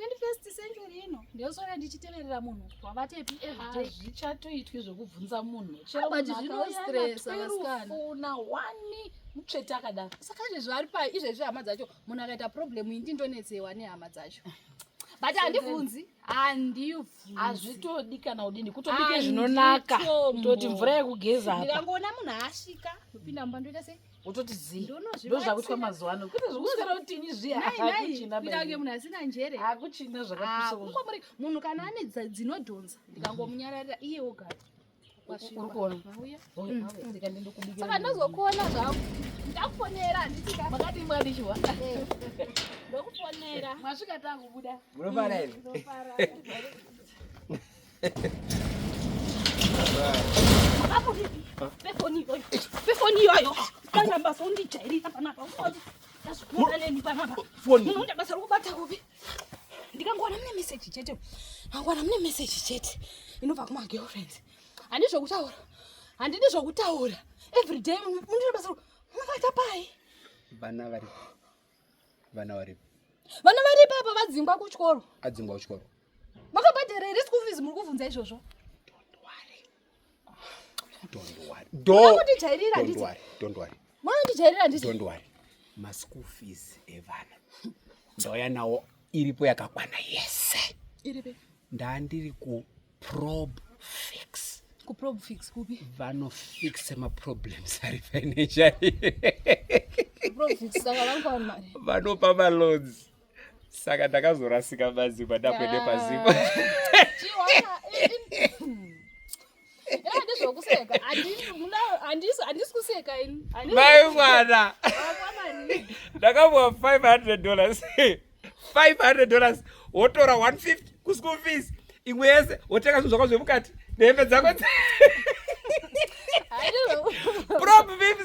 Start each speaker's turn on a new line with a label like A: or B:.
A: 21st century ino ndoswera ndichiteverera munhu wavatepi everyday.
B: Hazvichatoitwi zvekubvunza munhu.
A: Ah, but zvinostressa vasikana.
B: Funa wani mutsvete akadaro.
A: Saka izvezvi vari pa izvezvi hama dzacho munhu akaita problem iyi ndindonetsewa nehama dzacho. But handibvunzi, handibvunzi.
B: Hazvitodi kana udini kutobike zvinonaka. Kutoti mvura yekugeza apa.
A: Ndikangoona munhu asvika ndopinda mumba ndoita sei?
B: Wototi zii. Ndozvakuitwa mazuva ano. Kwete zvekuswera utinyi zviya. Hakuchina.
A: Kuita kunge munhu asina njere.
B: Hakuchina zvakapusa.
A: Kungomuri munhu kana ane dzinodhonza ndikangomunyararira iye ogara.
B: Uri kuona?
A: Saka ndozokuona zvangu. Ndakufonera handiti ka.
B: Makadii mwadichiwa?
A: Ndokufonera.
B: Masvika takubuda.
C: Munofara here?
B: Ndofara.
A: Pefoni iyoyo. Pefoni iyoyo. Kana basa undijairira panapa. Ndazvikuona neni panapa.
C: Foni.
A: Munoita basa rokubata kupi? Ndikangowana mune message chete. Angowana mune message chete. Inobva kuma girlfriends. Handidi zvokutaura. Handidi zvokutaura. Every day munoita basa munobata pai.
C: Vana vari. Vana vari.
A: Vana vari papa vadzingwa kuchikoro.
C: Adzingwa kuchikoro.
A: Makabhadhara here school fees muri kuvhunza izvozvo?
C: Don't worry. Don't worry.
A: Munondijairira
C: Don't
A: handiti?
C: worry. Don't worry.
A: Munondijairira handiti?
C: Don't worry. Ma school fees evana. Ndauya nawo iripo yakakwana yese.
A: Iripi?
C: Ndandiri ku prob fix.
A: Kuprob fix kupi?
C: Vanofixa maproblems ari financially.
A: Kuprob fix saka vanopa vanhu mari.
C: Vanopa maloans. Saka ndakazorasika mazimba ndakuende pazimba.
A: Ndizvokuseka. Handisi kuseka ini.
C: Mai mwana. Ndakapuwa $500. $500 wotora 150 kuschool fees. Imwe yese wotenga zvinhu zvako zvemukati nehembe dzako. Prop fix.